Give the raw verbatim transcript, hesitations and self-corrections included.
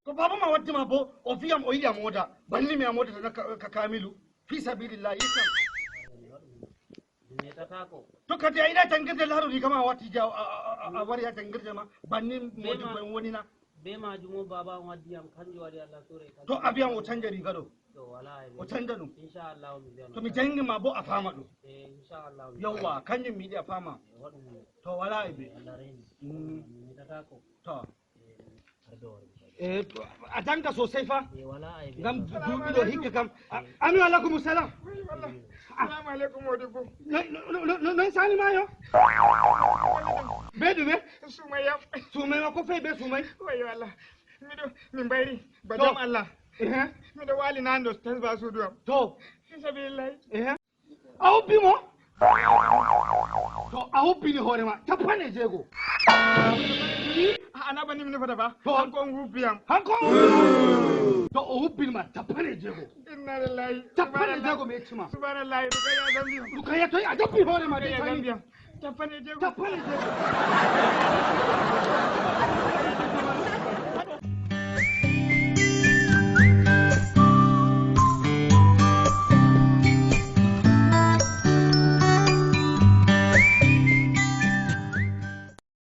Ko baaba ma waddi ma bo, o fiyam o yiɗi a mooda. Banni mi a mooda tan ka, ka Kamilu. Fi sabilillahi, yettam. Mi metataako. To kadi a yiɗa jangirde, laaru riga ma a watti je a, a, a, a wari ha jangirde ma. Banni be modi ma- ko en woni na. Be majum on baaba on waddi yam, kanjum waɗi Allah sure. To a wiyan o canja riga ɗo. To wala e o canja ɗum. Inshallah mi wiyan. To mi jangi ma bo a fama ɗum. Eh, inshallah. Yawwa, kanjum mi yiɗi a fama. Eh, waɗu ɗum. To wala e be. Allah reni. Mm. Mi metataako. To. Eh, a janga sosai fa. Eh, wala e be. Ngam duɓi ɗo hikka kam. A- Ami alaikum salam. Assalamu alaikum, modi bo. No, no, no, no, no, sani mayo. Be ɗume? Sumai yam. Sumai ma ko fai be sumai? Wayo Allah. Miɗo, mi mbayri, ba to. Jam Allah. Ehe. Miɗo wali nando, tan ba suudu am. To. Fi sabilillahi. Ehe. A hubbi mo? To a hubbini hoore ma, cappanɗe jeego. A, a naɓani mi nufata ba? To. Hanko on hubbi am. Hanko? To o hubbini ma, cappanɗe jeego. Inna lillahi. Cappanɗe jeego mi yecci ma. Subhanallahi, Rukayya Zambi. Rukayya toy a joppi hoore ma dai tani. Cappanɗe jeego. Cappanɗe jeego.